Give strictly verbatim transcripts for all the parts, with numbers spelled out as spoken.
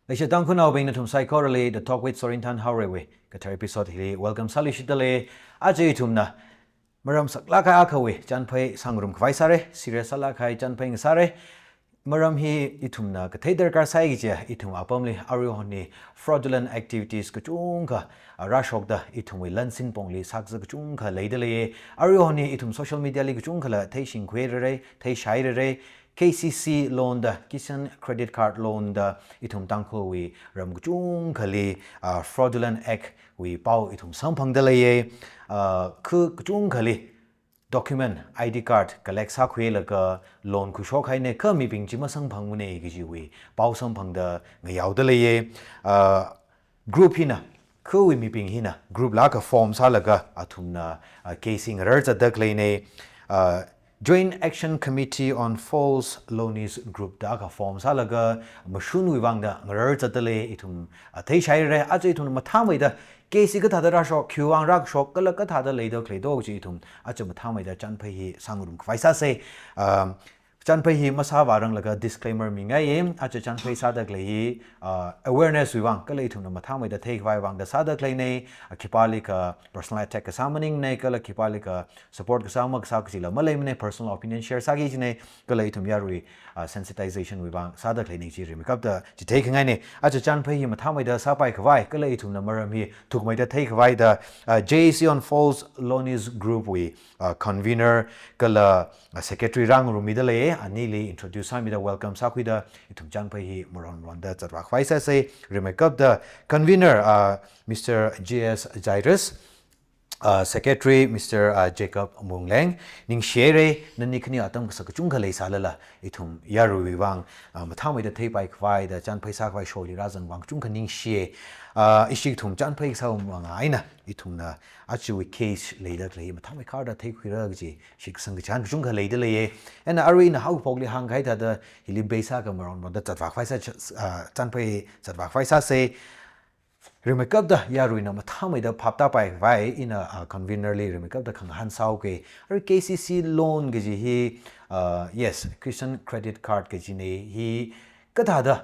Leishiya Tangkhulnaobing, nathum saikorali The Talk with Sorinthan Haorei wui kathar episode hili welcome sāluishitdalei. Aja ithumna maram saklāk kahai akhawui chānphai sāngarum khavai sāra, serious sālāk kahai chānphai ngasāra. Maram hi ithumna kathei darkar sāi kaja, ithum apamli aruihon hi fraudulent activities kachungkha, ah, rāshokda ithumwui lansin pongli sakza kachungkha leidalei. Aruihon hi ithum social media li kachungkhala theishingkhui rāra, theishai rāra, K C C loan da, Kisan Credit Card loan da, ithum Tangkhulwui ram kachungkhali, ah, fraudulent act wui pao ithum samphangdalei. Ah, khu kachungkhali document, I D card collect sākhuilaga loan khuishok haina, kha mibing chi masamphangmana kajiwui pao samphangda ngayaodalei. Ah, group hina, khuiwui mibing hina group lāka form sālaga athumna, ah, case hi ngarar zatda khaleina. Ah, Joint Action Committee on False Loanees Group da akha form sālaga mashunwui vangda ngarar zatdalei. Ithum, ah, theishai rāra. Aja ithum mathāmeida case hi kathāda rāshok, khiwui vang rāshok, kala kathāda leida khalei do kaji ithum aja mathāmeida chānphai hi sāngarum khavai sāsa. Ah, Chānphai hi masāvāranglaga disclaimer mingai. Aja chānphai sāda khalei hi, ah, awareness wui vang, kala ithumna mathāmeida theikhavai vangda sāda khaleina. Ah, khipālikha personal attack kasā maningmana, kala khipālikha support kasā makasā kajila maleimana, personal opinion share sāki kajina, kala ithum yarui, ah, sensitization wui vang sāda khaleina chi rimeikapta chitheikhangaina. Aja chānphai hi mathāmeida sāpai khavai, kala ithumna maram hi thukmeida theikhavai da, ah, J A C on False Loanees Group wui, ah, convener kala, ah, secretary rāngarummidalei. Anili introduce sāmida welcome sākhuida ithum chānphai hi maron maronda zatvā khavai sāsa. Rimeikapta convener, ah, Mister J S Jairus, ah, secretary Mister, ah, Jacob Mungleng. Ningshihaira, nani khani atam kasak kachungkha leisālala ithum yaruiwui vang, ah, mathāmeida theipai khavai da chānphai sākhavai sholi rāzang vang kachungkha ningshiya. Ah, ishi ithum chānphai kasā vang eina ithumna ajawui case leida khalei mathāmeikharda theikhuira kaji shitkasang kachihān kachungkha leidalei. Eina arui ina haokaphokli hāngkahai thāda hili base sākha maron maronda zatvā khavai sā, ah, chānphai zatvā khavai sāsa. Rimeikapta yaruina mathāmeida phaptāpai khavai ina, ah, convener li rimeikapta khangahān sāuka. Arui K C C loan kaji hi, ah, yes, Kisan Credit Card kajina, hi kathāda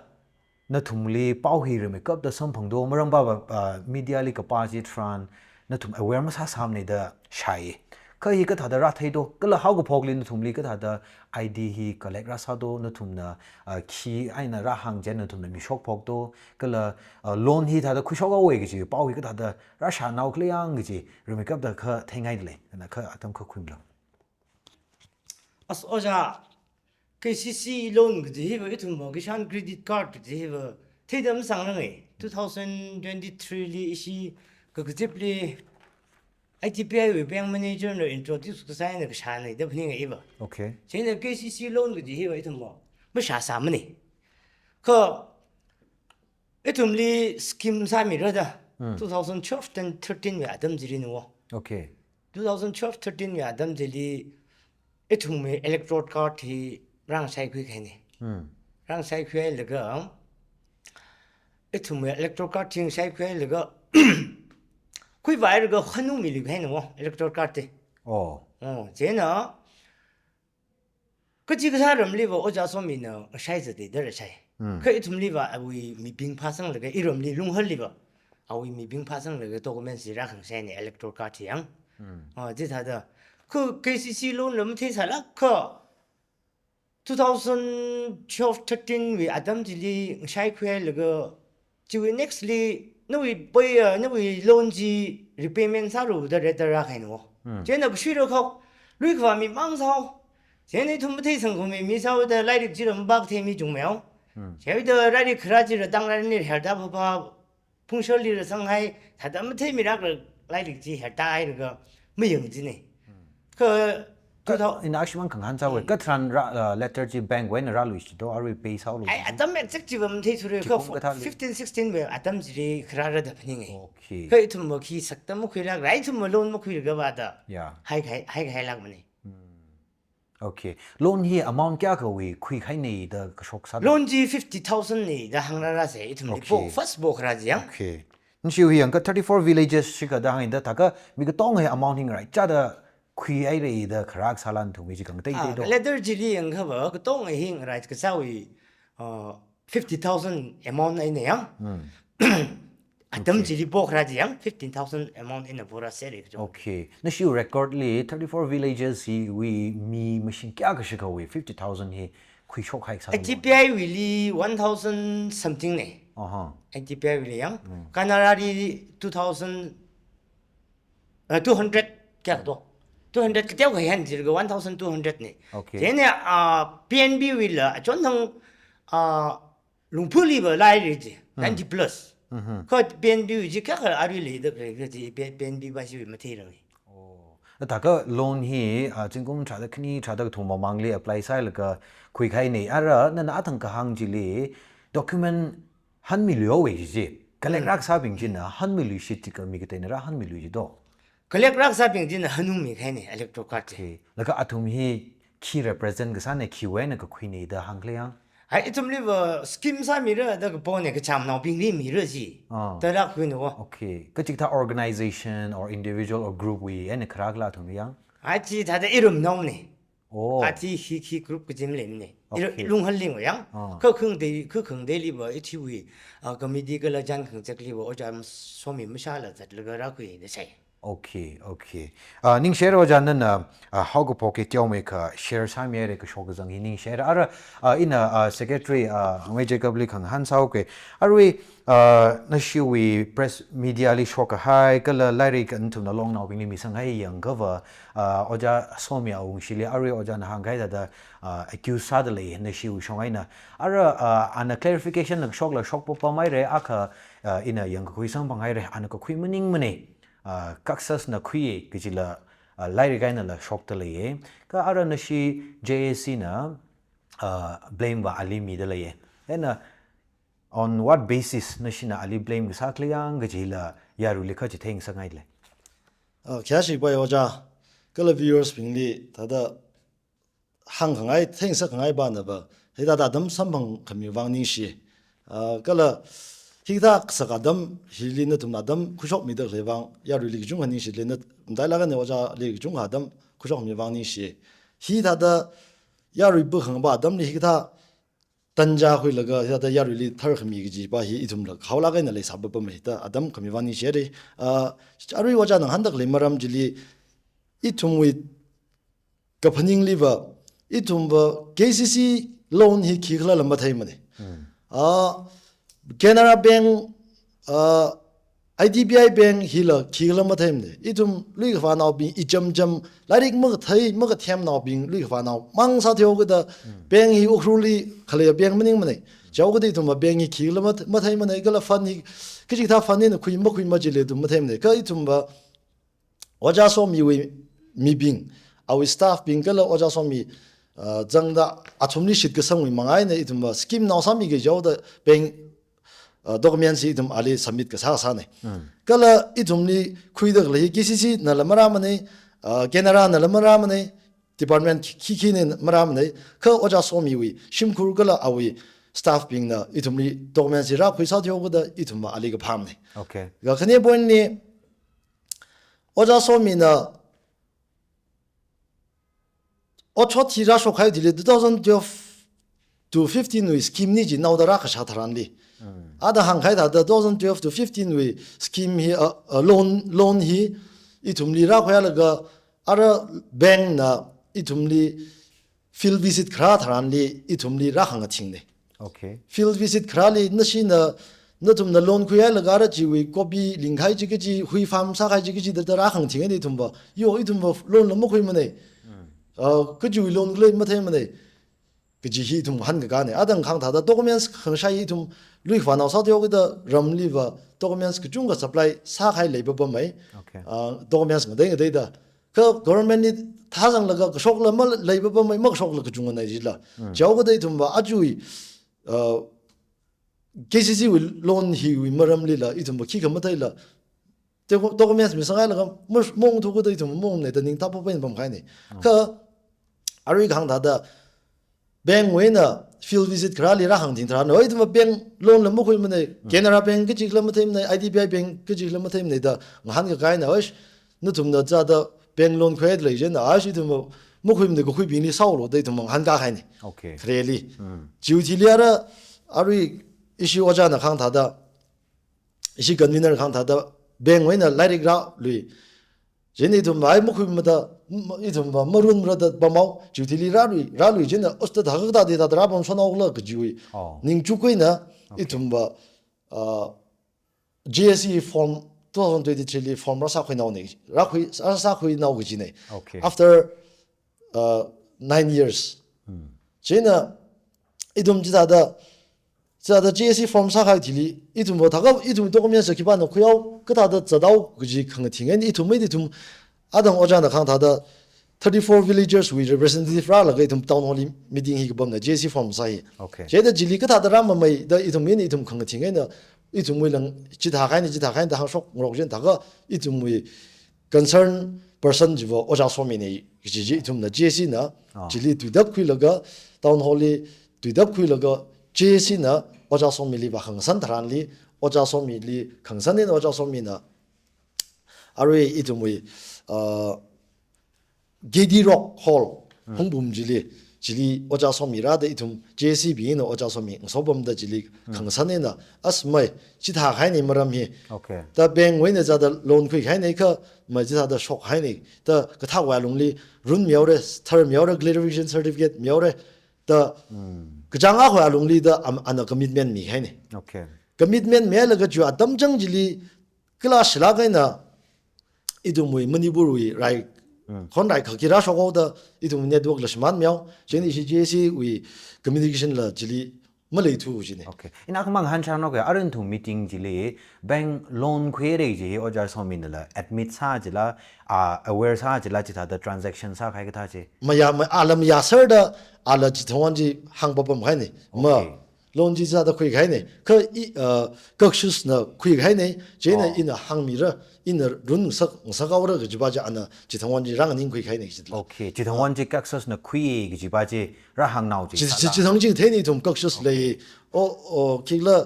nathumli pao hi rimeikapta samphangdo, maramva, ah, media li kapā chitharan nathum aware masāsāmana da shai. Kha hi kathāda rātheido, kala haokaphokli nathumli kathāda I D hi collect rāsādo, nathumna, ah, khi eina rāhāng chieina nathumna mishok phokdo, kala, ah, loan hi thāda khuishok haowa kaji pao hi kathāda rāshānao khala yang kaji rimeikapta kha theingaidalei, na kha atam kha khuimilu. As oja, K C C loan kaji hiva ithumva, Kisan Credit Card kaji hiva theida masangranga. Two thousand twenty-three li ishi kakazipli I D B I wui bank manager na introduce kasā eina kashāna da phaninga iva. Okay. Chieina K C C loan kaji hiva ithumva mashāsāmana. Kha ithumli scheme sāmira da, Hmm. two thousand twelve and thirteen wui atam chili na wo. Okay. Two thousand twelve thirteen wui atam chili ithumwui electoral card hi rāngasaikhui kahaina. Hmm. Rāngasaikhuihailaga, ithumwui electoral card hi ngasaikhuihailaga, khuivāhailaga khanungmiluikahaina wo, electoral card hi. Oh. Oh, chieina kachi kasā ramliva Oja Somina ngashai zatta da rāshai. Hmm. Kha ithumliva awui mibing phāsanglaga, iramli Lunghalliva awui mibing phāsanglaga documents chi rākhangasaina, electoral card hi yang. Hmm. Ah, chithāda. Kha K C C loan la matheisālāk kha two thousand twelve thirteen wui atam chili ngasaikhuihailaga, chiwui next li nawui poi, ah, nawui loan chi repayment sālu da rāda rākahaina wo. Hmm. Chieina kashuira khok, lui khavā mi mang sāo. Chieina ithum matheisangkhami mi sāo da lairik chila mapākathei mi chungmeihao. Hmm. Chieina lairik kharā chila tang rani herda phapha, phungshorli rāsanghai, thāda matheimilākla lairik chi herda hailaga mayang china. Hmm. Kha Kha, two thousand ina ashimang khangahān sāwui, Hmm. katharan rā, uh, letter chi bank wui eina rāluishido, arui pay sāolu. Ai, atam exact chiva matheithura, kha Khikung kathāli. fifteen sixteen wui atam chili kharāra da phaninga. Okay. Kha ithumva khi sakta makhuilākla, ithumva loan makhuilaga vāda. Yeah. Hai khai, hai khailākmana. Hmm. Okay. Loan hi amount kayākhawui khuikahaina da kashok sāda? Loan chi fifty thousand na da hāngrāra se, ithumli Okay. po, first po kharā chi yang. Okay. Ningshiya, hi yangkha thirty-four villages shikha da hānga da, thākha mi katonga hi amount hi ngaraichāda khuihaira da kharā kasāla nathum hi chi khangatei Ah, tei do. Letter chili yangkhava katonga hi ngarai kasāwui, uh, fifty thousand amount eina yang. Atam chili pokra ji yang fifteen thousand amount eina pora seri kachung. Okay. Nashi record li thirty-four villages hiwui mi mashing kayākha shikha wui fifty thousand hi khuishok haisa. H D P I wuili one thousand something ne. Aha. H D P I wuili yang. Canara li two thousand, uh, two hundred kayākha do. Two hundred kateokha yan jirga one thousand two hundred ne. Okay. Chieina, uh, P N B wuila achon thang, uh, Lungphu liva lairi ji, ninety plus. Kha P N B wui ji kayākha arui leida khalei kaji P-, P N B va shiwui mathei rang. Oh. Thākha loan hi, ah, zingkum tharāda khani tharāda kathum mamangli apply sālaga khuikahai ne. Ara nana athang kahāng chili document hanmiluihaowa ji. Collect rākasābing china hanmiluishit jiakha mi kateina rāhanmilui ji do. Collect rākasābing china hanungmikahai ne electoral card chi. Okay. Laga athum hi khi represent kasā ne, khiwui eina kakhui ne da hāngkhalei yang? Hai, ithumli va scheme sāmira da kapo ne, kachamnaobingli mira ji. Ah. Da rākhui ne va. Okay. Kachikathā organization or individual or group wui eina kharā khala athumli yang? Hai, chithāda irumnao ne. Oh. Athi hi khi group kaji maleimane. Ira Okay. Lunghal ling yang. Ah. Kha khangdei, kha khangdeili va ithiwui, ah, committee kala chān khangachekli va ojā Somi mashāla zatlaga rākhui da sai. Okay, okay. Ah, ningshire ojā nana, ah, haokaphok hi teomeikha share sāmihaire kashok kazang hi ningshire. Ara, ah, ina, ah, secretary, ah, Angmei Jacob li khangahān sāuke. Arui, ah, nashiwui press media li shokkahai, kala lairik nathumna longnaobingli misanghai yangkha va, ah, ojā Somi awungshili, arui ojāna hāngkahai thāda, ah, accuse sāda lei, nashiwui shong eina. Ara, ah, ana clarification la shokla shok papamhaire, akha, ah, ina yangkakhui samphanghaire, ana kakhui maningmane, ah, Khaksasna khuiye kajila, ah, lairik einala shokda leiye. Kha ara nashi J A C na, ah, blame va ali mida leiye. Eina on what basis nashina ali blame kasā khalei yang kajila yaruili kha chitheingasakngaile. Ah, khayāshi pai ojā, kala viewers bingli thāda hāngkhangai, theingasakngai pana va, hithāda atam samphangkhami vang ningshi. Ah, kala hithā kasak atam hili nathumna atam khuishokmida khalei vang, yaruili kachungkha ningshile, na matailāk eina ojāli kachungkha atam khuishokmi vang ningshi. Hithāda yarui pakhang va atamli hithā tanja khuilaga hithāda yaruili tharkhami kaji va hi ithumla khaolāk eina leisā papamei da atam khami vang ningshire. Ah, arui ojāna ngahānda khalei maram chili ithumwui kaphaningli va, ithum va K C C loan hi khikhala la matheimane. Ah, Canara Bank, ah, I D B I Bank hila khikhala matheimane. Ithum lui khavānaobing, ichamcham, lairik makathei, makathemnaobing, lui khavānao mang sāthuihaokida bank hi Ukhrulli khalei bank maningmane. Chihaokida ithum va bank hi khikhala math-, matheimane, kala fund hi, kachikathā fund hina khui makhui majile ithum matheimane. Kha ithum va, Ojā Somiwui mibing, awui staff bing kala Ojā Somi, uh, zangda athumli shitkasangwui manga eina ithum va scheme nao sāmiki jihaoda bank, uh, documents hi ithum ali submit kasā kasāne. Kala ithumli khuida khalei hi K C C nala marāmane, uh, Canara nala marāmane, department khi, khi, khina marāmane, kha Ojā Somiwui shimkhur kala awui staff bingna ithumli documents hi rākhui sāthuihaokida ithum va ali kaphāmane. Okay. Kakhane point li, Ojā Somina otshot hi rāshokkahai chili two thousand twelve to fifteen wui scheme ni chi naoda rākashā tharanli. Ada hāngkahai thāda two thousand twelve to fifteen wui scheme hi, uh, uh, loan, loan hi ithumli rākhuilaga ara bank na ithumli field visit kharā tharanli ithumli rākhangathingne. Okay. Field visit kharāli nashina, nathumna loan khuihailaga ara chiwui copy lingkahai chi kachi, hui farm sākahai chi kachi da, da rākhangathingne ithum va. Yo, ithum va loan la makhuimane. Ah, kachiwui loan khala matheimane. Kaji hi ithum hāngkakāne. Ada ngahān thāda documents khangashai ithum lui khavānao sāthuihaokida ramli va documents kachungkha supply sākahai leipapamei. Okay. Ah, documents ngatei ngateida. Kha government li thāzanglaga kashokla maleipapammei, makashokla kachungana jila. Chihaokida ithum va ajawui, uh, K C C wui loan hiwui maramlila ithum va khikha matheila. Te ko-, documents misangailaga mas-, maungthukida ithum maungne da ningtapapamei pamkahaine. Kha arui kahāng thāda bank wui eina field visit kharāli rāhāngthing tharan, oi, ithum va bank loan la makhuimane, Canara Bank kachikhala matheimane, I D B I Bank kachikhala matheimane da ngahānkakahaina, oi, nathumna chāda bank loan khuihaida lei jina, oi, ithum va makhuimane kakhuibingli sāhaolu da ithum ngahānkakahaine. Okay. Khareli. Chiwui thili ara, arui ishi ojāna kahāng thāda, ishi convener kahāng thāda, bank wui eina lairik rālui. Chieina ithumva ai makhuimada, m-, ithumva marunmara da pamhao, chiwui thili rālui, rālui chieina, osta thākha kathāda thāda rāpamshonhaokhala kajiwui. Oh. Ningchuk eina, okay, ithumva, uh, J A C form, two thousand twenty-three li form rāsākhuinaona, rākhui, rāsākhuinao kajina. Okay. After, uh, nine years. Hmm. Chieina, ithum chithāda, chithāda J A C form sākahai thili, ithumva thākha, ithum documents khipāna khuihao, kathāda zathao kaji khangathing eina, ithum mai ithum, adang ojāna kahāng thāda, thirty-four villagers wui representative rālaga ithum town hall li meeting hi kapamna J A C form sā hi. Okay. Chieina chili kathāda rāmamei da ithum eina ithum khangathing eina ithumwui lang chithākahaina, chithākahaina da hāngshokngarok chieina thākha ithumwui concern person chiva Ojā Somina kaji chi ithumna J A C na, ah, chili tuitap khuilaga town hall li tuitap khuilaga J A C na Ojā Somili vākhangasan tharanli Ojā Somili khangasan eina Ojā Somina arui ithumwui, uh, K D Rock Hall, hmm, Hungpung chili, chili Ojā Somi rāda ithum J A C bingna Ojā Somi ngasopamda chili, hmm, khangasan eina, as mai, chithākahaina maram hi. Okay. Da bank wui eina chithāda loan khuikahaina kha, mai chithāda shokkahaina, da kathāwui alungli run mihaora, thar mihaora, clarification certificate mihaora, da, hmm, kachāng akhawui alungli da am-, ana commitment mikahaina. Okay. Commitment milaga chiwui atam chang chili, kala shilak eina, ithumwui Manipur wui rai, hmm, khon rai khaki rāshokhaoda, ithum network la shimān mihao, chieina ishi J A C wui communication la chili maleithu kajina. Okay. Ina khamang hāngshānao kha, arui ithum meeting chili, bank loan khuira kaji hi Ojā Sominala admit sā jila, ah, aware sā jila, chithāda transaction sākahai kathā chi. Mayā, ma-, ala mayāserda, ala chithangwui chi hāngpapamkahaina. Ma, okay, loan chi sāda khuikahaina. Kha i, uh, Kakshusna khuikahaina. Chieina, oh, ina hāngmira, ina run ngasak, ngasakhaora kajipa chi ana chithangwui chi rānganingkhuikahaina kajila. Okay, chithangwui chi Kakshusna khui kajipa chi rāhāngnao chi chi, chi, sāla. Chithang chi theina ithum Kakshus, okay, lei. O, o, khikhala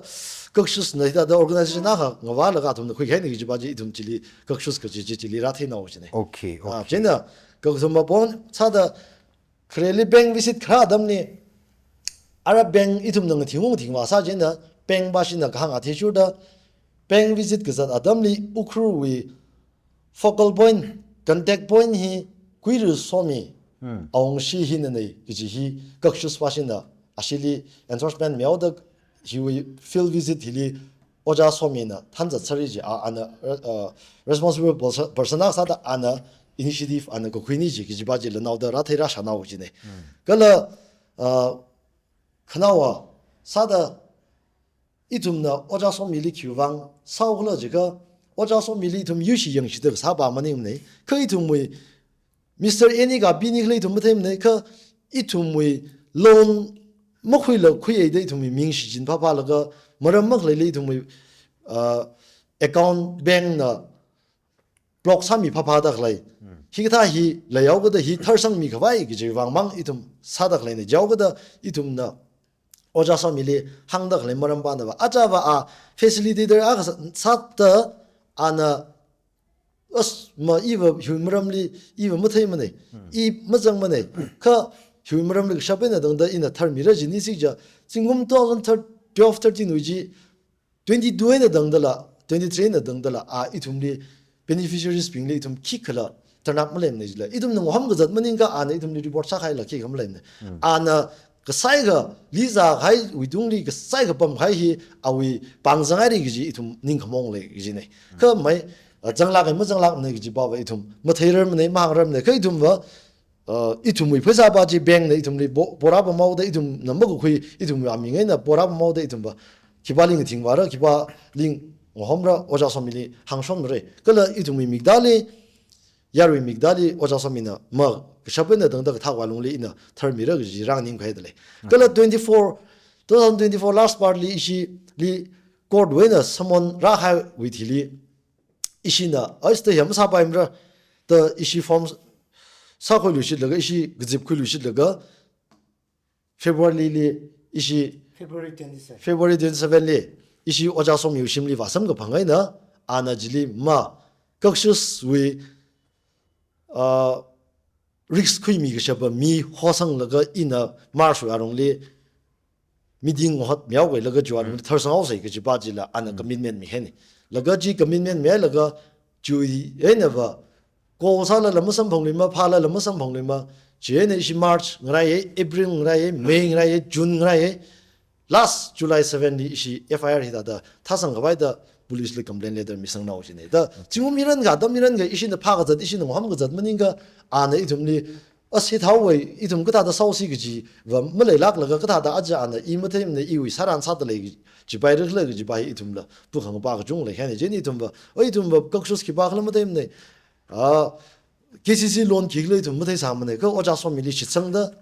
Kakshusna hithāda organization akha ngavālaga athumna khuikahaina kajipa chi ithum chili Kakshus kaji chi chili rātheinao kajina. Okay, ah, okay. Chieina, kathuma point sāda, khareli bank visit kharā atamli, ara bank ithumna ngathing ngathing vāsā chieina, bank pāshina kahāng athishurda, bank visit kazat atamli, Ukhrul wui focal point, contact point hi Kuiru Somi, hmm, Awungshi hinanei kaji hi Kakshus pāshina, ashili endorsement mihaoda hiwui field visit hili Ojā Somina thanzat sāra ji a, ana, uh, responsible perso-, person akha sāda ana initiative ana kakhuina ji kajipa chila naoda rāthei rāshānao kajina. Hmm. Kala, uh, khanaowa sāda ithumna Ojā Somili khiwui vang sāhaokhala jiakha, Ojā Somili ithum yuishi yangshida kasāpa maningmana. Kha ithumwui Mister A ni ka B ni khalei ithum matheimana, kha ithumwui loan makhuila khuihaida ithumwui ming shichin phāphālaga maram makhaleila ithumwui, uh, account bank na block sāmi phāphāda khalei. Hmm. Hikathā hi leihaokada hi tharsangmi khavai kajiwui vang mang ithum sāda khaleina. Jihaokada ithumna Ojā Somili hāngda khalei maram pana va. Achāva a facilitator akha sā-, sāda ana as ma iva hiwui maramli iva matheimana, hmm, i mazangmana, kha hiwui maramli kashap eina tangda ina tharmira jini sija, zingkum two thousand twelve thirteen wui chi, twenty-two eina tangdala, twenty-three eina tangdala, a ithumli beneficiaries bingli ithum khikhala turn up maleimana jila. Ithumna ngahom kazat maningakha ana ithumli report sākahaila khikha maleimana. Hmm. Ana kasai kha, li zākahaiwui tungli kasai kha pamkahai hi awui pāng zanghaira kaji ithum ningkhamong lei kajina. Kha mai, uh, zanglāka mazanglākmana kajipa va ithum matheirarmana, mahāngrarmana, kha ithumva, uh, ithumwui pheisāpa chi bank na ithumli bo-, borā pamhaoda ithumna makakhui, ithumwui aming eina borā pamhaoda ithumva khipāli ngathing vāra, khipāli ngahomra, Ojā Somili hāngshonra. Kala ithumwui miktāli, yarui miktāli Ojā Somina ma kashap eina tangda kathāwui alungli ina tharmira kaji rānganingkhuida lei. Kala twenty-four, two thousand twenty-four last part li ishili court wui eina summon rākahaiwui thili, ishina, aista hi masāpaimara, da ishi form sākhuiluishitlaga, ishi kazipkhuiluishitlaga, February li ishi, February twenty-seven. February twenty-seven li ishi Ojā Somiwui shimli vāsamkaphang eina, ana chili ma Kakshuswui, uh, risk khuimi kashapa mi hosanglaga ina March wui alungli meeting hotmihaokei laga chiwui vang tharsanghaosei kajipa chila ana commitment mihainei. Laga chi commitment mihailaga chiwui einava call sālala masamphangluima, phālala masamphangluima, chieina ishi March ngaraiya, April ngaraiya, May ngaraiya, June ngaraiya, last July seven li ishi F I R hithāda thāsangkhavai da police li complaint letter misangnao jinei. Da zingkum hiran kha, atam hiran kha ishina phākazat, ishina ngahomkazat maningakha ana ithumli, a, sāthaowei, ithum kathāda sāhaosi kajiva maleilāklaga kathāda aja ana i matheimanei, iwui sāran sāda lei kaji, chipai rikhala kajipa hi ithumla pukhangpa kachungkha leihainei. Chieina ithumva, o, ithumva kakshus khipākhala matheimanei. A, K C C loan khikhala ithum matheisāmanei, kha Ojā Somili shitsangda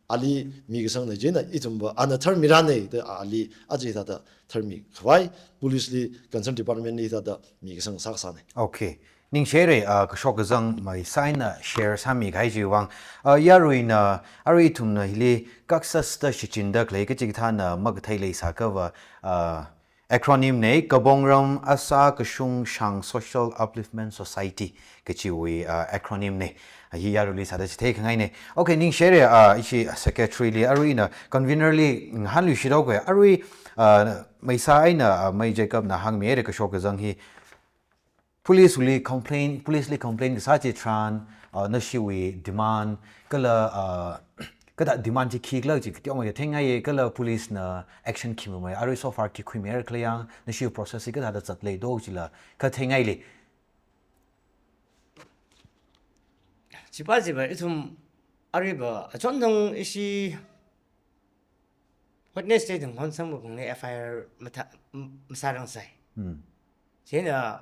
ali mikasangnei. Chieina ithumva ana tharmiranei da ali aja hithāda tharmikhavai, police li, concern department li hithāda mikasang sākasānei. Okay. Ningshire, ah, kashok kazang Meisā eina share sāmikahai chiwui vang. Ah, yaruina, arui ithumna hili CACSUS da shichinda khalei kachikathāna makathei leisākhava, ah, acronym nei, Kabongram Asā Kashung Shang Social Upliftment Society kachiwui, ah, acronym nei. Ah, hi yaruli sāda chitheikhangainei. Okay, ningshire, ah, ishi secretary li, aruina convener li ngahānluishithaokei. Arui, ah, Meisā eina, ah, Mei Jacob na hāngmire kashok kazang hi. Police li complain, police li complain kasā chitharan, uh, nashiwui demand, kala, uh, kathāda demand chi khikhala chi kateokha theingaiye, kala police na action khi mamei, arui so far khi khuimirarkhala yang, nashiwui process hi kathāda zatlei do chila, kha theingaile. Chipa chipa ithum aruiva, achonthang ishi Wednesday thang hon sangma kung F I R matha, m-, masārangsai. Hmm. Chieina,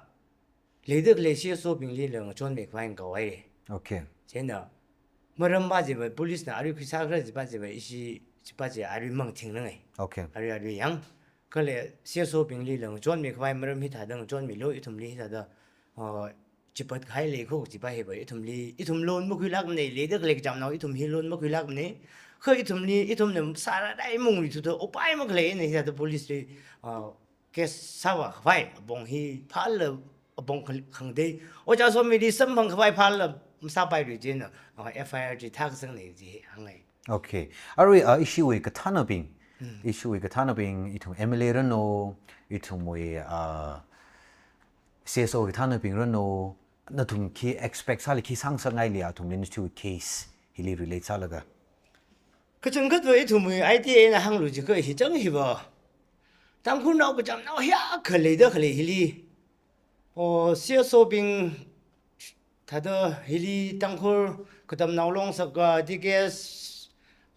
leida khalei C S O bingli leng chonmikhavai ngahānhaire. Okay. Chieina, marampa chiva police na arui khuisākhala chipa chiva ishi, chipa chi arui mangthingrangai. Okay. Arui arui yang, kala C S O bingli leng chonmikhavai maram hithāda chonmilu, ithumli hithāda, uh, chipatkahai leikho chipa hiva ithumli, ithum loan makhuilākmanei, leida khalei kachamnao ithum hi loan makhuilākmanei. Kha ithumli, ithumna sāra dai mungri thuda, upai makhalei eina hithāda police li, uh, case sāvākhavai, apong hi phālala apong khal-, khangatei. Ojā Somili samphangkhavai phālala masāpairui chieina, uh, F I R chi thākasangnei chi hāngngai. Okay. Arui, uh, ishiwui kathānabing, ishiwui kathānabing, ithum M L A ranu, ithumwui, uh, C S O kathānabing ranu, nathum khi expect sāli khi sāngasakngaili athumli nashiwui case hili relate sālaga. Kachangkhatva ithumwui idea eina hānglu jiakha hi chang hiva, Tangkhulnao kachamnao hiyākha leida khalei hili, o, C S O bing thāda hili Tangkhul Katamnao Long saka, T K S,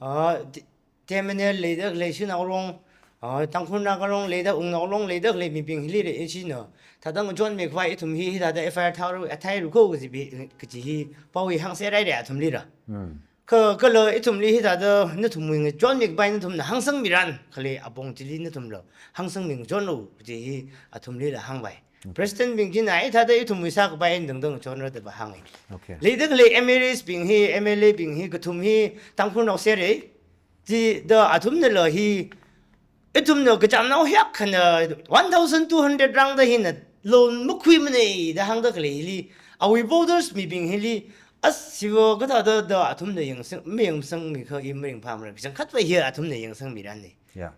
ah, T-, T M N L leida khalei Shanao Long, ah, Tangkhul Naga Long leida, Wungnao Long leida khalei mibing hili re, ishina thāda ngachonmikhavai ithum hi, hithāda F I R thāru, athairu kho kaji bi, kaji hi pao hi hāngserhaire athumlila. Hmm. Kha, kala ithumli hithāda nathumwui ngachonmikhavai nathumna hāngsangmiran, khalei apong chili nathumla hāngsangmi ngachonlu kaji hi athumlila hāngvai. Okay. President bing china hithāda ithumwui sākhavai dangdang chonra da va hāngai. Okay. Leida khalei M L As bing hi, M L A bing hi, kathum hi Tangkhulnao serei. Chida athumnala hi, ithumna kachamnao hiyākhana one thousand two hundred rāngda hina loan makhuimanei da hāngda khalei hili, awui voters mibing hili, as hiva kathāda da athumna yangsang, mayangsangmikha i maringphāmara, kachangkhatva hi athumna yangsangmiranei. Yeah.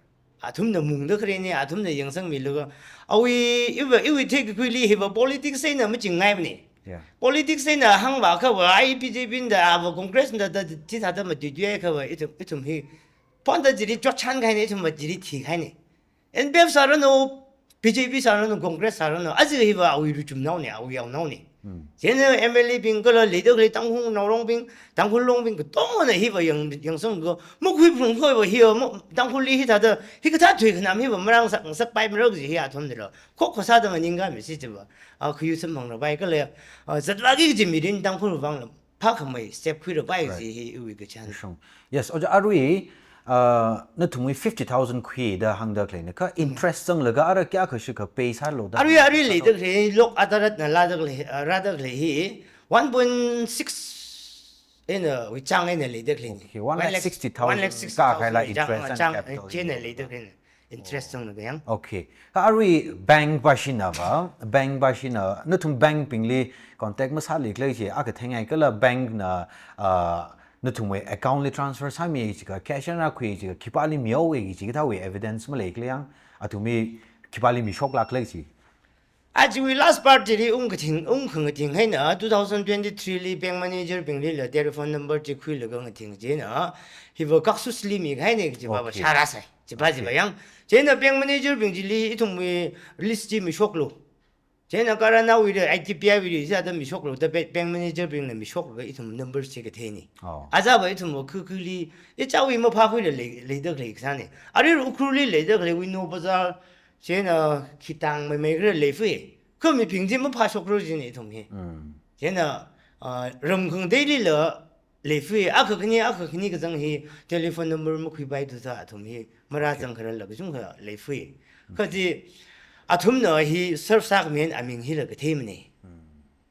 Athumna mungda khaleinei, athumna yangsangmilaga, awui, iva, iwui theikakhuili hiva politics eina machingngaimane. Yeah. Politics eina hāngvākhava, ai B J P da, ava Congress da, da, chithāda matuitui haikhava, ithum, ithum hi, phonda chili chotchankahaine, ithumva chili thikahaine. N P F sāranu, B J P sāranu, Congress sāranu, aja hiva awui ruichumnaone, awui yaonaone. Hmm. Chieina M L A bing kala leida khalei Tangkhulnao Longbing, Tangkhul Longbing katongana hiva yang, yangsangkha, makhuiphungkha hiva hiya, ma, Tangkhulli hithāda, hikathā thuikhanam hiva marāngasak, ngasakpaimara kaji hi athumnala khokkha sāda nganingkamisi chiva, a, khayu samphangrapai kala, a, zatvāki kaji mirin Tangkhul vangla phākhamei step khuirapai, right, kaji hi iwui kachihān. Kashung. Yes, Ojā, arui, uh, nathumwui fifty thousand khuida hāngda khaleina, kha interest zanglaga ara kayākha shikha pay sālu da? Arui, arui leida khalei, lok adaratna lāda khalei, uh, rāda khalei hi one point six eina, wui chang eina leida khaleina. Okay, one lakh sixty thousand, one lakh sixty thousand kākhaila chang, interest and chang, capital chieina leida khaleina. Interest zanglaga yang. Okay. Kha arui bank pa shinava, bank pa shina, nathum bank bingli contact masālikhala chi, akha theingai kala bank na, ah, nathumwui account li transfer sāmi chiakha, cash eina khui chiakha, khipāli mihaowa kaji kathāwui evidence maleikhala yang, athumwui khipāli mishoklākhala chi. Achiwui last part chili ungkathing, ungkhangathing eina two thousand twenty-three li bank manager bingli la telephone number chi khuilaga ngathing chieina, hiva Kaksusli mikahaina kaji va va Okay. shārāsai. Chiva chiva Okay. yang. Chieina bank manager bing chili ithumwui list chi mishoklu. Chieina Karana wuili, I T P I wuili, sāda mishoklu, da ba-, bank manager bingna mishoklu, ithum numbers chi katheina. Oh. Aja va ithum va khu khuli, ichāwui maphākhuila lei, leida khalei kasāna. Arui Ukhrulli leida khalei Wino Bazar, chieina khitang mei mei khala leifui. Kha mibing chi maphāshoklu jina ithum hi. Mm. Chieina, ah, ram khangateili la leifui, akha khani, akha khani kazang hi, telephone number makhuipaithuda athum hi, marā Okay. zang khararla kachungkha leifui. Kha chi, athumna hi serve sākhami aming hila katheimana. Mm.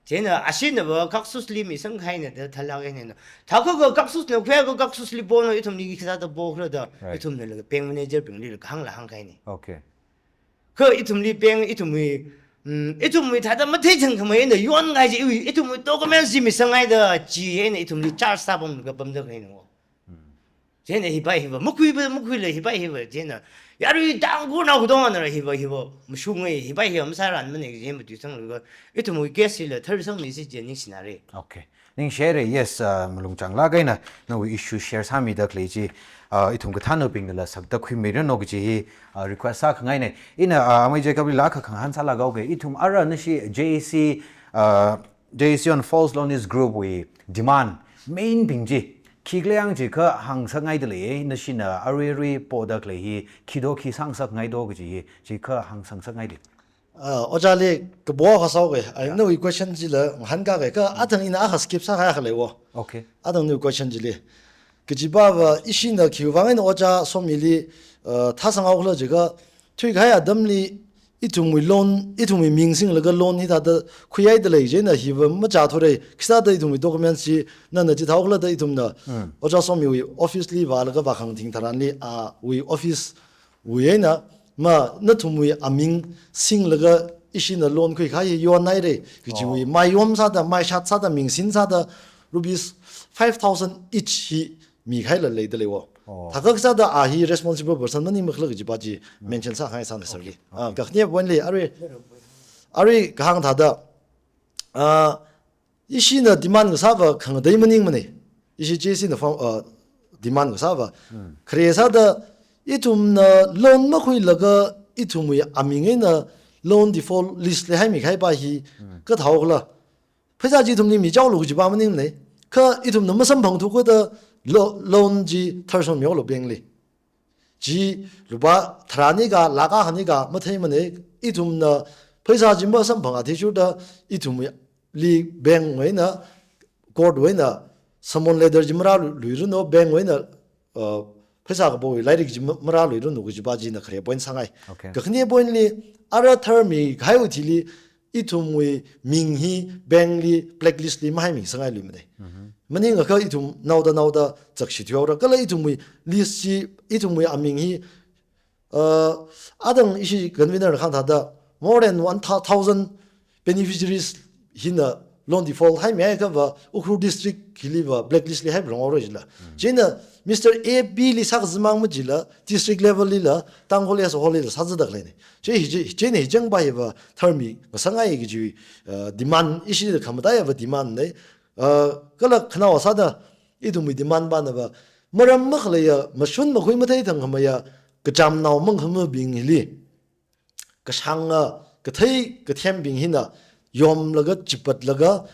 Chieina ashina va Kaksusli misangkahaina da thalāk eina. Thākha ka Kaksusna khuiakha Kaksusli pono ithumli khi sāda pokhala da, Right. ithumna la bank manager bingli la hāngla hāngkahaina. Okay. Kha ithumli bank, ithumwui, mm, ithumwui thāda matheithang khamei eina yonkahai chi, iwui, ithumwui documents chi misangngaida chieina ithumli charge sāpamlaga pamda khaleina. Mm. Chieina hiva hiva, makhuiva, makhuila hiva hiva, chieina, yarui Tangkhulnao khatonga nara hiva hiva, mashunga, hiva hiva masāranmana, chieina matuisanglaga, ithumwui case hila tharsangmi si chieina ningshinara. Okay. Ningshire, yes, uh, malungchanglāk eina, nawui issue share sāmida khalei chi, uh, ithum kathānnaobingnala sakda khuimiranu kaji hi, uh, request sākhangaina. Ina, uh, Amei Jacobli la akha khangahān sālaga, okay, ithum ara nashi J A C, uh, J A C on False Loanees Group wui demand, main bing chi, khikhala yang chiakha hāngsakngaida lei, nashina arui arui poda khalei hi, khido khi sāngasakngaida kaji hi, chiakha hāngsang sakngaida. Ah, ojāli kapo akha sāoke, ai, Yeah. nawui question chila ngahānkake, kha Mm. athang ina akha skip sākahai akha leiwo. Okay. Athang nawui question chili. Kajiva va ishina khiwui vang eina ojā Somili, uh, thāsanghaokhala jiakha, thuikahai atamli ithumwui loan, ithumwui ming singlaga loan hithāda khuihaida lei chieina hiva machāthura, khi sāda ithumwui documents chi nana chithāhaokhala da ithumna, Mm. ojā Somiwui office li vālaga vākhangathing tharanli, awui office wui eina, ma nathumwui aming singlaga ishina loan khuikahai hi yonhaira, kajiwui Oh. maiyom sāda, maishat sāda, mingsin sāda, rupees five thousand each hi mikahaila leida leiwo. Oh. Thākha sāda a hi responsible person maningmakhala kajiva chi Mm. mention sākhangai sāna sir Okay. li. Ah, Okay. kakhane point li, arui, arui kahāng thāda, ah, ishina demand kasā va khangatei maningmana. Ishi J A C na form, uh, demand kasā va. Hmm. Khare sāda ithumna loan makhuilaga ithumwui aming eina loan default list li haimikahaiva hi Hmm. kathāhaokhala. Pheisā chi ithumli michaolu kajiva maningmana. Kha ithumna masamphangthu khuda lo-, loan chi tharsanmihaolu bank li. Chi lupā tharāni ka, lakh akhani ka matheimana, ithumna pheisā chi masamphang athishurda ithumli bank wui eina, court wui eina, summon letter chi marāluiranu, bank wui eina, uh, pheisā kapowui lairik chi ma-, marāluiranu kajiva china khare point sāngai. Okay. Kakhane point li, ara tharmikahaiwui thili, ithumwui ming hi bank li blacklist li mahaimisangailui mada. Mhm. Maningakha ithum naoda naoda zakshi thuihaora. Kala ithumwui list chi, ithumwui aming hi, uh, adang ishi convener khang thāda more than one thousand beneficiaries hina loan default haimihaiakha va Ukhrul district hili va blacklist li haiphalunghaora jila. Mm. Chieina Mister A B li sākazimang majila district level lila Tangkhul as a whole lila sāzāda khaleina. Chi hi chi, chieina hi changva hiva tharmingasangai kaji, uh, demand ishi da khamataiya va demand na. Uh, kala khanaowa sāda ithumwui demand vana va maram makhaleiya, mashun makhui matheithang khameiya, kachamnao mangkhamabing hili kashanga, kathei kathembing hina yomlaga, chipatlaga,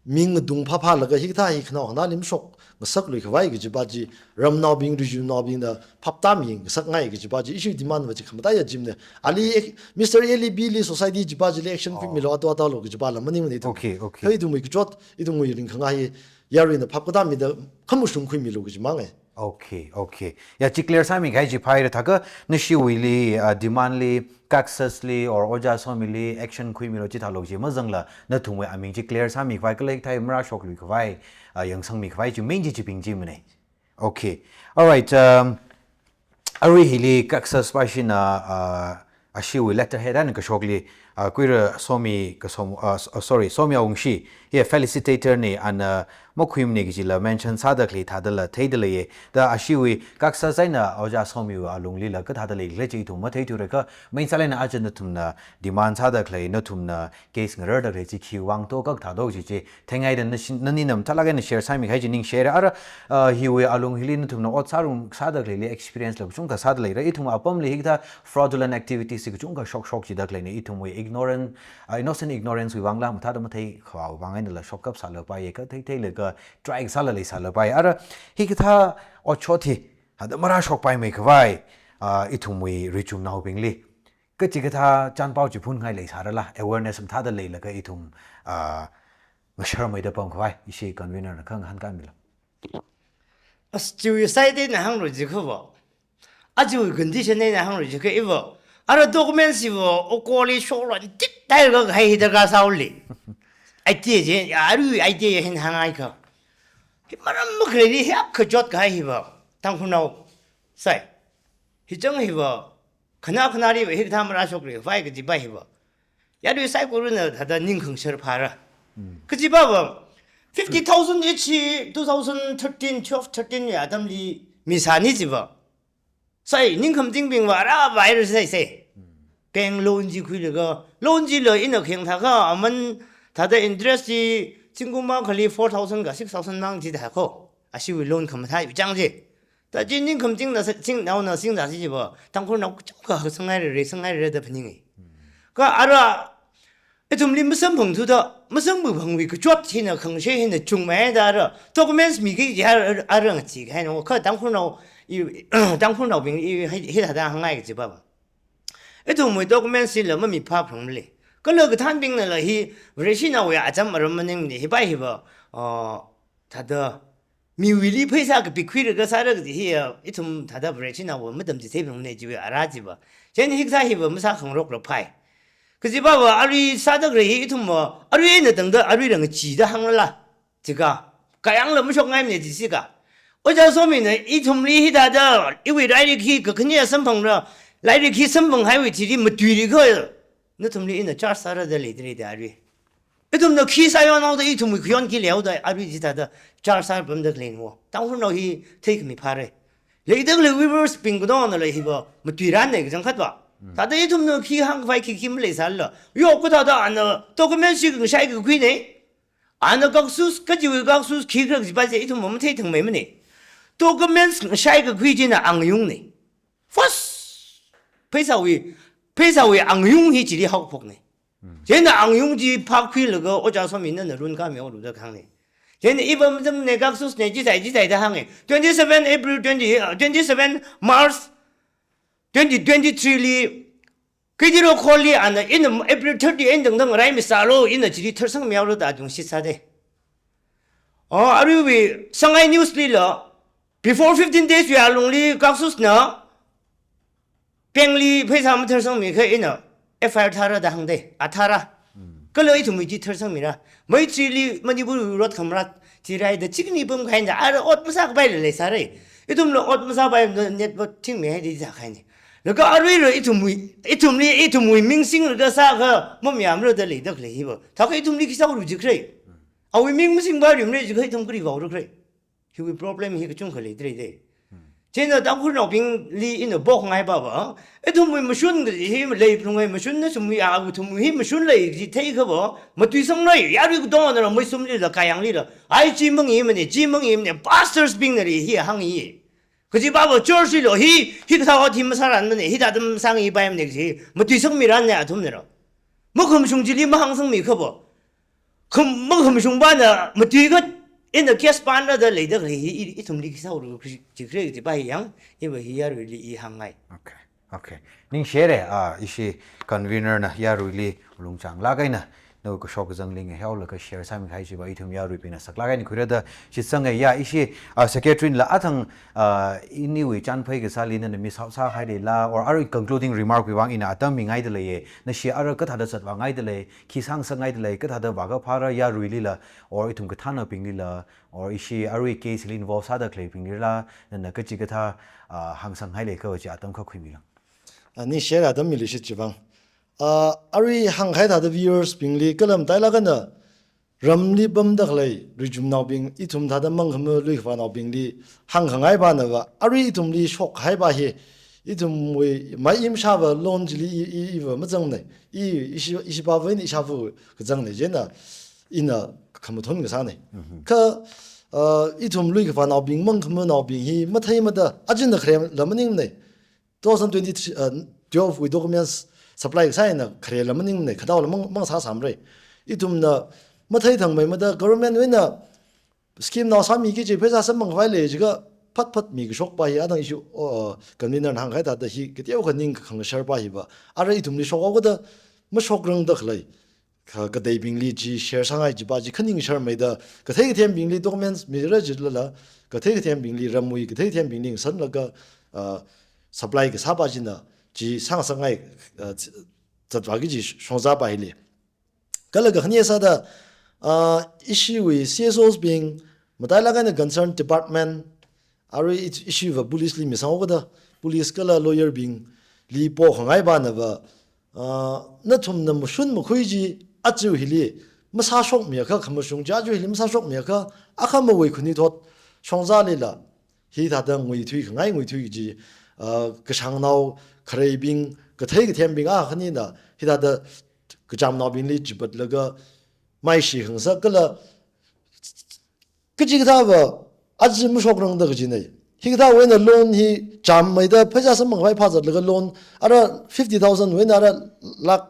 ming dung phaphalaga, hikathā hi khanao khanali mashokngasaklui khavai kajiva chi, ramnaobing, rijumnaobingna phaptāmingasakngai kajiva chi, ishi demand va chi khamataiya jimna. Ali ek-, Mister A li B li society jiva chili action Oh. khuimilu, ato ato lo kajiva la maningmana ithum. Okay, okay. Kha ithumwui kachot, ithumwui ringkhangai hi, yaruina phap katāmida khamashung khuimilu kaji mangai. Okay, okay. Ya, chi clear sāmikahai chi phaira. Thākha nashiwuili, uh, demand li, Kaksas li, or Ojā Somili action khuimilu chithālo chi mazangla, nathumwui aming chi clear sāmikhavai, kala hikathā marāshoklui khavai, uh, yangsangmikhavai chi main chi chibing chimana. Okay. All right. Um, arui hili Kaksas va ishina, uh, ashiwui letterhead eina kashokli, ah, Kuira Somi Kasom, ah, s-, ah, sorry, Somi Awungshi, hi facilitator na, ana makhuimana kajila mention sāda khalei thādala theida leiya. Da ashiwui kaksa saina Ojā Somiwui alunglila kathāda leikhala chi ithum matheithuakha, main sālena aja nathumna demand sāda khalei, nathumna case ngararda khalei chi khiwui vang to, kathā to chi chi theingaida nashi-, nani nam thalak eina share sāmikahai chi ningshire. Ara, ah, hiwui alung hili nathumna ot sārum sāda khaleili experience la kachungkha sāda leira. Ithum apamli hikathā fraudulent activities hi kachungkha shokshok chida khaleina. Ithumwui ignorant, ah, innocent ignorance wui vangla, mathāda matheikhavai vang einala shokkap sālapaiya, kathei theilaga try sāla leisālapaiya. Ara, hikathā otshot hi hada marāshokpaimeikhavai, ah, ithumwui richumnaobingli kachikathā chānpao chi phunngai leisārala, awareness mathāda leilaga ithum, ah, ngasharmeida pamkhavai, ishi convener na khangahān kānmilo. As chiwui side na hānglu jikhava, achiwui condition na hānglu jikha iva, ara documents iva okoli shoran tit tai ga kahai hi darkar sāuli. Idea chi, ya, arui idea hi hāngngaikha, hi maram makhaleili hi ap kachot kahai hiva, Tangkhulnao sai, hi chang hiva, khana khanali va hikathā marāshokri vai kajiva hiva, yarui saikorana thāda ning khangshar phāra. Kajiva va, fifty thousand each hi two thousand thirteen, twelve, thirteen wui atamli misāni jiva. Sai, ning khamchingbing va ara virus sai sai. Bank loan chi khuilaga, loan chila ina kheng thākha, aman thāda interest chi zingkum akhali four thousand ka six thousand mang chithākho. Ashiwui loan khamathā yuchang chi. Da chi ning khamchingna sa-, chingnaona singda si jiva, Tangkhulnao kachungkha haksanghairare, sanghairare da phaningi. Kha ara, ithumli masamphangthuda, masamphangwui kachot hina khangshei hina chungmei da ara, documents miki ji ara, ara ngacheekahaina, kha Tangkhulnao, i, Tangkhulnaobing i, hi, hithāda hāngngai kajiva va, ithumwui documents chila mamiphāphalungmale. Kala kathānbingnala hi, Vareshinaowui acham aram maningmana, hiva hiva, ah, thāda miwuili pheisā kapikhuilaga sāra kaji hi, ah, ithum thāda Vareshinaova matamchitheiphalungmana chiwui ara jiva. Chieina hikathā hiva masākhangarokla phai. Kajiva va arui sāda khalei hi ithum va, arui eina tangda, arui rang chida hānglala. Chikha, kayāngla mashokngaimana chi chikha. Ojā Somina ithumli hithāda, iwui lairik hi kakhane samphangra, lairik hi samphanghaiwui chili matuiri kha, nathumli ina charge sāra da leidalei da arui. Ithumna khi sāyonhaoda, ithumwui khayon khi leihaoda, arui chithāda charge sāpamda khaleina. Tangkhulnao hi theikhami phāra. Leida khalei viewers bing katonganala hiva matuiranna kachangkhatva. Thāda ithumna khi hāngkhavai khikhi maleisālala, yo kathāda ana documents chi khangashaikakhuina, ana kaksus, kachiwui kaksus khikhala kajiva chi ithum matheithangmeimana. Documents ngashaikakhui china angayungna. First, pheisāwui, pheisāwui angayung hi chili haophokna. Chieina angayung chi phākhuilaga Ojā Somina nana runkāmihaolu da kahāngna. Chieina iva matamna, kaksusna, chithai chithai da hānga. Twenty-seven April twenty, uh, twenty-seven March twenty twenty-three li, Kidiro Kholi ana, ina April thirty eina tangda ngaraimi sālu, ina chili tharsangmihaolu da atung shitsāda. Oh, aruiwui Sangai News lila, before fifteen days wui alungli kaksusna bankli pheisā matharsangmikha ina F I R thāra da hāngda, athāra. Kala ithumwui chi tharsangmira. Meitrili Manipur road khamrat chiraida chikni pamkahaina, ara ot masākapaila leisāra. Ithumla ot masāpai, network thingmihaida zākahaina. Laga aruila ithumwui, ithumli, ithumwui ming singlaga sākha mamayāmara da leida khalei hiva, thākha ithumli khi sāhaolu jikhala. Awui ming masingpai rimra jikha ithum kali vaora khala. Hiwui problem hi kachungkha leidalei da. Chieina Tangkhulnaobingli ina pokngai pava, ithumwui mashun hi leiphalunga, mashun nathumwui, athumwui hi mashun lei kaji theikhava, matuisangra, yarui katonganala, meisumlila, kayānglila, ai chi mangimana, chi mangimana, pastors bingnala hi hāngi. Kajiva va church lila hi, hikathā ot hi masāranmana, hithāda masāngapaimana kaji matuisangmiranna athumnala. Makhamashung chili mahāngsangmikhava, kham-, makhamashungvana matuikha ina case panra da leida khalei hi, i, ithumli khi sāhaolu jikhala kajiva hi yang, iva hi yaruili i hāngngai. Okay. Okay. Ningshire, ah, ishi convener na yaruili lungchang lāk eina, nawui kashok kazangli ngahaolaga share sāmikahai chiva ithum yaruibingna saklāk eina khuira da shitsanga ya, ishi, ah, secretary la athang, ah, iniwui chānphai kasāli nana miss out sāhailala, or arui concluding remark wui vang ina atam mingaidalei, nashi ara kathāda zatvāngaidalei, khi sāngasakngaidalei, kathāda vākaphāra yaruilila, or ithum kathānabinglila, or ishi arui case li involve sāda khaleibinglila, nana kachikathā, ah, hāngsanghailakha chi atam kha khuimilo. Ah, ningshira atam miluishit chivang. Ah, arui hāngkahai thāda viewers bingli kala matailāk eina ramli pamda khalei rijumnaobing, ithum thāda mangkhamā luikhavānaobingli hāngkhangai pānava, arui ithumli shokkahai pā hi, ithumwui mai imshava loan chili i, i, iva mazangnei. I, ishi, ishipāva eina ishāva kazangnei, chieina ina khamathun kasānei. Mhm. Kha, ah, ithum luikhavānaobing, mangkhamānaobing hi matheimada, ajina kharela maningnei. Two thousand twenty-three, uh, twelve wui documents supply kasā eina kharela maningnei, khadaola mang, mang sāsāmarei. Ithumna matheithangmeimada government wui eina scheme nao sāmiki kaji pheisā samphangkhavai lei jiakha phatphat mikashok pā hi, adang issue, uh, convener na hāngkahai thāda hi kateokha ning kakhangashar pā hiva, ara ithumli shokhaokada mashokrangda khalei, kha kateibingli chi share sāngai chiva chi khaning sharmeida, kathei kathembingli documents mira jilala, kathei kathembingli ramwui, kathei kathembingli ngasanlaga, ah, supply kasā pā china chi sāngasakngai, ah, zatvāki kaji shongza pā hili. Kala kakhane sāda, ah, ishiwui C S Os bing, matailāk eina concerned department, arui i, ishiva police li misanghaokada, police kala lawyer bingli pokhangai pānava, ah, nathumna mashun makhui chi aja hili masāshokmiakha, khamashung chi aja hili masāshokmiakha, akhamawui khanuithot shongzalila hithāda nguithuikhangai nguithui chi, ah, kashangnao khareibing, kathei kathembing akhanina hithāda kachamnaobingli chipatlaga maishi khangasak kala kachikathāva aja mashokrangda kajinei. Hikathāwui eina loan hi chammeida pheisā samphangkhavai phāzatlaga loan ara fifty thousand wui eina ara lakh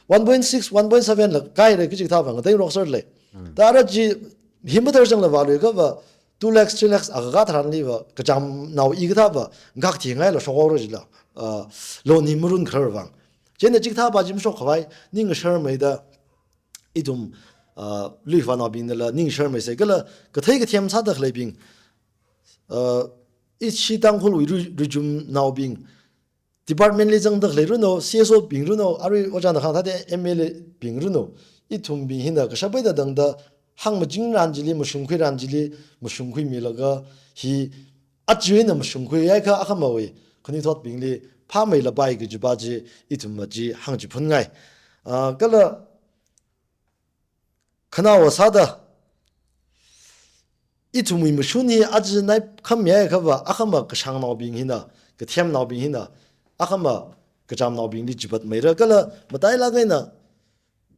one point six, one point seven la kairei, kachikathāva ngateingarok serlei. Hmm. Da ara chi hi mathar changla vāluiakhava two lakhs, three lakhs akha tharanliva kachamnao hikathāva ngakthi ngaila shokhaora jila, ah, loan hi marun kharar vang. Chieina chikathā pā chi mashokkhavai ning sharmeida, ithum, ah, luikhavānaobingnala ning sharmeisei kala kathei kathem sāda khaleibing, ah, ishi Tangkhulwui ri-, rijumnaobing, department li zangda khalei runo, C S O bing runo, arui ojāna kahāng thāda M L A bing runo, ithumbing hina kashap eina tangda hāngmachingran chili, mashungkhuiran chili, mashungkhuimilaga hi aja eina mashungkhuiakha akhamawui khanuithotbingli phāmeilapai kajiva chi ithumva chi hāngchiphunngai. Ah, kala khanaowa sāda, ithumwui mashun hi aja nai khamyai khava, akhama kashangnaobing hina, kathemnaobing hina, akhama kachamnaobingli chipatmeira kala matailāk eina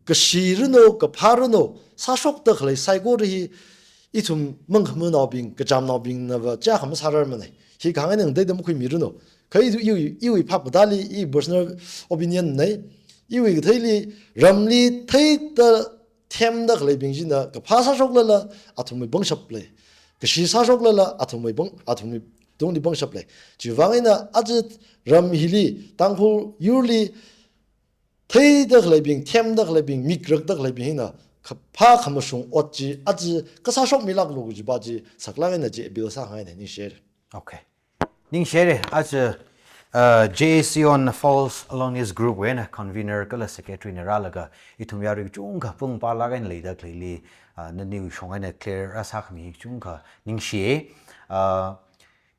kashi runo, kaphā runo, sāshokda khalei saikora hi ithum mangkhamānaobing, kachamnaobingnava chakha masārarmanei. Hi kahāng eina ngateida makhuimi runo. Kha i, i, iwui phap katāli, i personal opinion nei. Iwui katheili, ramli theida themda khaleibing china kaphā sāshoklala athumwui pangshap lei. Kashi sāshoklala athumwui pang, athumwui tungli pangshap lei. Chivang eina aja ram hili, Tangkhul yurli theida khaleibing, themda khaleibing, mikrakda khaleibing hina kaphā khamashung ot chi aja kasāshokmilāklu kajiva chi saklāk eina chi appeal sāngainei, ningshire. Okay. Ningshire, aja, uh, J A C on False Alarmist Group wui eina convener kala secretary na rālaga ithum yarui kachungkha pung pālāk eina leida khaleili, uh, naniwui shong eina clear rāsākhami hi kachungkha ningshiye. Uh,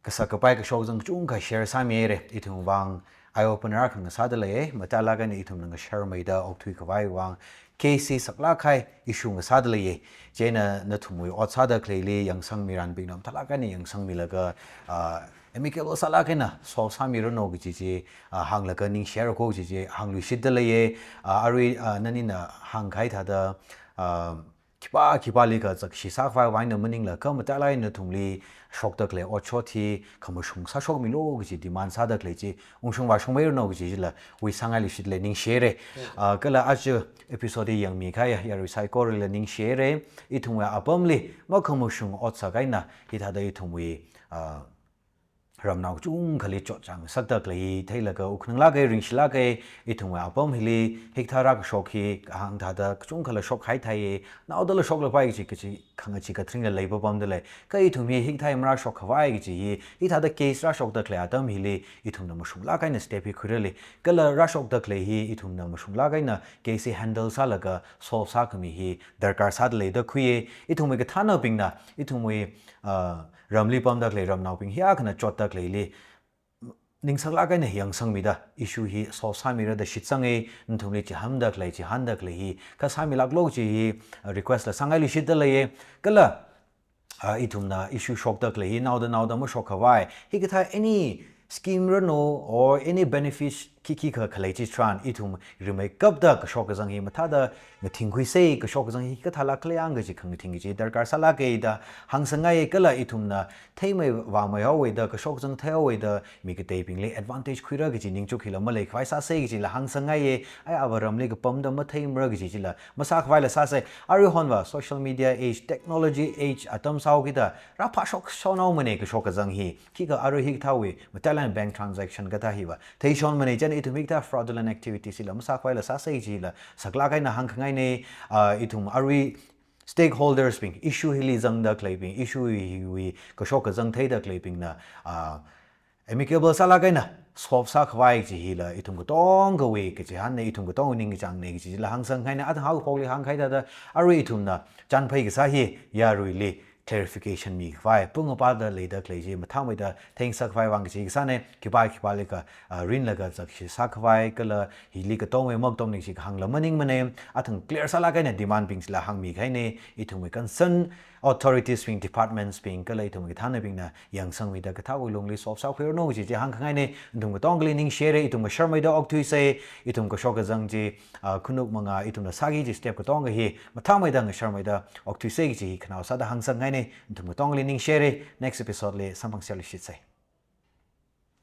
kasak kapai kashok zang kachungkha share sāmire, ithum vang eye opener akha ngasāda leiye, matailāk eina ithumna ngasharmeida okthuikhavai vang, case saklāk kahai issue ngasāda leiye. Chieina nathumwui ot sāda khaleili yangsangmiranbingna matailāk eina yangsangmilaga, ah, amicable sālāk eina solve sāmiranu kaji chi, ah, hānglaga ningshire ko kaji chi hāngluishitda leiye. Ah, arui, ah, nanina hāngkahai thāda, ah, khipā khipāli kazakshi sākhavai vang eina maningla kha matailāk eina nathumli shokda khalei otshot hi khamashung sāshokmilu kaji demand sāda khalei chi ungshung vāshungmeiranu kaji chila wisangai luishit lei, ningshire. Mm. Ah, kala aja episode hi yangmikahai yarui saikorali ningshire. Ithumwui apamli makhamashung ot sākahai eina hithāda ithumwui, ah, ramnao kachungkhali chotchāng ngasakda khalei theilaga wukkhananglāke, ringshilāke. Ithumwui apam hili hikathā rākashok hi kahāng thāda kachungkhala shokhai theiye, naodala shoklapai kaji, kaji khangachee katharingla leipapamda lei. Kha ithum hi hikathā hi marāshokkhavai kaji hi, hithāda case rāshokda khalei atam hili ithumna mashunglāk eina step hi khuirali. Kala rāshokda khalei hi ithumna mashunglāk eina case hi handle sālaga solve sākhami hi darkar sāda leida khuiye. Ithumwui kathānabingna, ithumwui, ah, ramli pamda khalei ramnaobing hi akhana chotda khaleili ning saklāk eina yangsangmida issue hi solve sāmira da shitsanga, nathumli chihānda khalei, chihānda khalei hi kha sāmilāklo kaji hi, uh, request la sāngailui shitda leiya, kala, uh, ithumna issue shokda khalei hi naoda naoda mashok khavai, hikathā any scheme ranu or any benefits khikhi kha khalei chitharan, ithum rimeikapta kashok kazang hi mathāda ngathingkhuisa, kashok kazang hi kathālāk khala yang kaji khangathing kaji darkar sālāka da hāngsangngaiya, kala ithumna theimei vāmei haowa da, kashok kazang theihaowa da mi kateibingli advantage khuira kaji ningchuk hila maleikhavai sāsa kajila hāngsangngaiya. Ai, ava ramli kapamda matheimara kaji chila masākhavaila sāsa. Aruihonva social media age, technology age atam sāhaokida rāphāshok shonhaomana kashok kazang hi. Khikha arui hikathāwui matailak eina bank transaction kathā hiva theishonmana, chieina ithum hikathā fraudulent activities hila masākhavaila sāsa kajila saklāk eina hāngkhangaina. Ah, ithum arui stakeholders bing, issue hili zangda khaleibing, issue hiwui kashok kazang theida khaleibingna, ah, amicable sālāk eina solve sākhavai kaji hila ithum katongawui kachihānna, ithum katongawui ningkachāngna kaji chila hāngsangkhangaina. Athang haokaphokli hāngkahai thāda, arui ithumna chānphai kasā hi yaruili clarification mikhavai, pung apāda leida khalei chi mathāmeida theingasakkhavai vang kaji kasāna. Khipā khipālikha, ah, rinlaga zakshi sākhavai kala hili katongwui makatomna kaji kahāngla maningmana. Athang clear sālāk eina demand bing chila hāngmikahaina. Ithumwui concern authorities bing, departments bing kala ithumwui kathānabingna yangsangmida kathāwui lungli solve sākhuiranu kaji chi hāngkhangaina. Nathum katongali ningshira, ithum ngasharmeida okthuisa, ithum kashok kazang chi, ah, khanuk manga ithumna sāki kaji step katonga hi mathāmeida ngasharmeida okthuisa kaji hi khanao sāda hāngsangkhangaina. Nathum katongali ningshira, next episode li samphangserluishitsa.